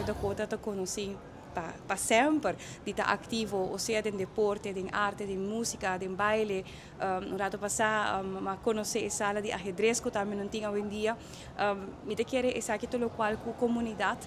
Dakota ta conoci pa semper di ta activo, o sea den deporte, den arte, den musica, den baile. Un rato pasa m'a conoce e sala di ahedrez cu tambe nan tin awendia. Mi ta kere esaki ta locual cu comunidad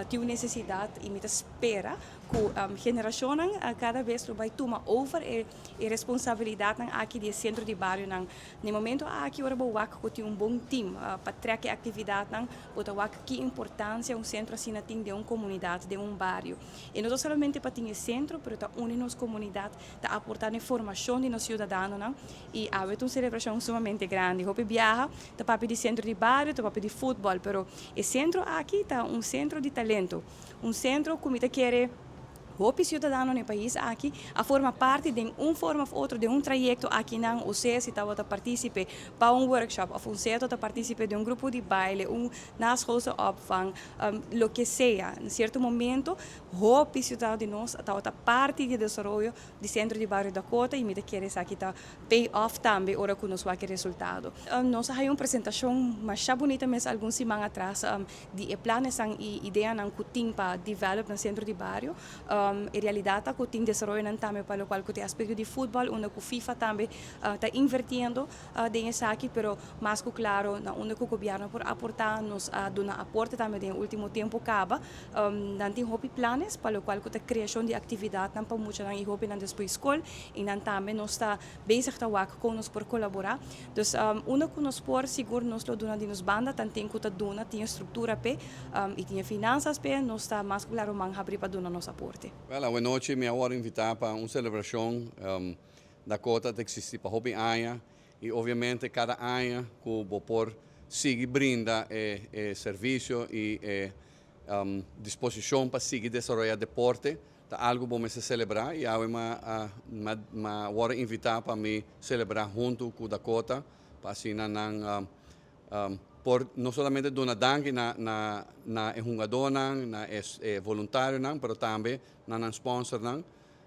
tin un necesidad y mi ta spera cu generacionnan cada bes lo bay tuma over e responsabilidadnan aki di e centro di barionan. Na e momento aki ora bo wak cu tin un bon team pa trek e actividadnan, bo ta wak ki importancia un centro asina tin den un comunidad, den un bario. E no ta solamente pa tin e centro, pero ta uni nos comunidad, ta aporta na e formacion di nos ciudadanonan y awe ta un celebracion sumamente grandi. Hopi biaha ta papia di centro di bario, ta papia di futbol, pero e centro aki ta un centro di talento, un centro cu mi ta kere hopi ciudadano na e pais aki a forma parti den un forma of otro den un trayecto akinan, o sea si tabata participe pa un workshop of un sea ta participe den un grupo di baile, un naschoolse opvang, loke sea. Na cierto momento hopi ciudadano di nos tabata parti di e desaroyo di Centro di Bario Dakota y mi ta kere esaki ta pay off tambe ora cu nos wak e resultado. Nos a haya un presentacion masha bunita mes algun siman atras di e planesan y ideanan cu tin pa develop na Centro di Bario. E realidad ta cu tin desaroyonan tambe pa locual cu ta e aspecto di futbol unda cu FIFA tambe ta invertiendo den esaki, pero mas cu claro na unda cu gobierno por aporta nos a duna aporte tambe den e ultimo tempo caba. Nan tin hopi planes pa locual cu ta creacion di actividadnan pa muchanan y hobennan despues scol y nan tambe nos ta bezig ta wak con nos por colabora. Dus unda cu nos por sigur nos lo duna di nos banda tanten cu ta duna tin e structura p'e y tin e finanzas p'e nos ta mas cu claro man habri pa duna nos aporte. Wel, awenochi mi a wòrdu invitá pa un selebrashon. Dakota ta eksistí pa hopi aña i obviamente kada aña ku bo por sigui brinda e servisio i e disposishon pa sigui desaroyá deporte ta algu bo mester selebrá i awe m'a wòrdu invitá pa mi selebrá huntu ku Dakota pa asina nan por no solamente duna danki na e hungadónan, na e voluntarionan, pero tambe na nan sponsornan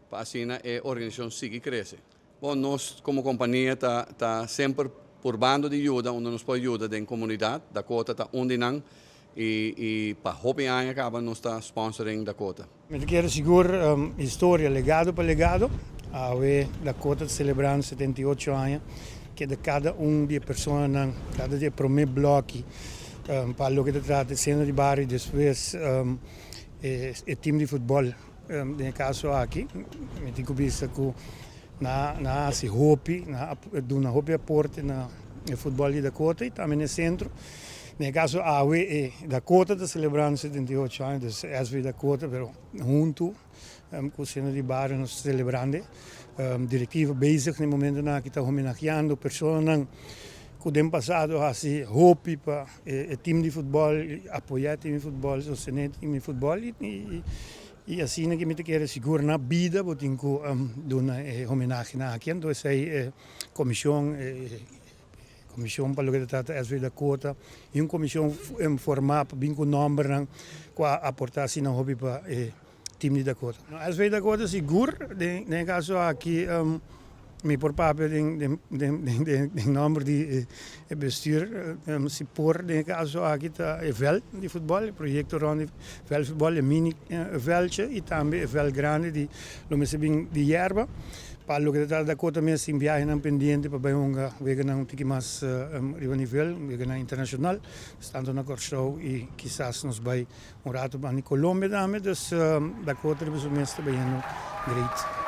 pa asina e organisashon sigui krese. Bon, nos komo kompania ta semper purbando di yuda unda nos por yuda den komunidat. Dakota ta un di nan i pa hopi aña kaba nos ta sponsoring Dakota. Mi ta kere sigur historia legado pa legado. Awe Dakota ta selebrando 78 aña. Keda kada un di e personanan, kada di e prome bloki pa loke ta trata e seno di bario i despues e team di futbol. Den e kaso aki mi tin ku bisa ku nan a hasi hopi, nan a duna hopi aporte na e futbòl di Dakota i tambe na e sentro. Den e kaso awe e Dakota ta selebrando 78 aña, dus SV Dakota, pero huntu ku Seno di Bario nos ta selebrando. Direktiva bezig na e momentonan aki ta homenageando personanan ku den pasado a hasi hopi pa e team di futbòl, apoyá e team di futbòl, sostené e team di futbòl i asina ke mi ta kere sigur na bida bo tin ku duna e homenahenan aki. Anto esei e komishon, e komishon pa loke ta trata SV Dakota i un komishon formá pa bin ku nòmbernan ku a aportá asina hopi pa e team di Dakota. SV Dakota sigur den e kaso aki mi por papia den nòmber di e bestuur si por den e kaso aki ta e vèlt di futbòl, e proyekto rònt di vèlt di futbòl, e mini vèltje i tambe e vèlt grandi di lo mester bin di yerba. Pa loke ta trata Dakota mes tin biahenan pendiente pa bai hunga weganan un tiki mas riba nivel, weganan internashonal, tantu na Kòrsou i kisas nos bai un rato bani Colombia tambe, dus Dakota riba su mes ta bayendo great.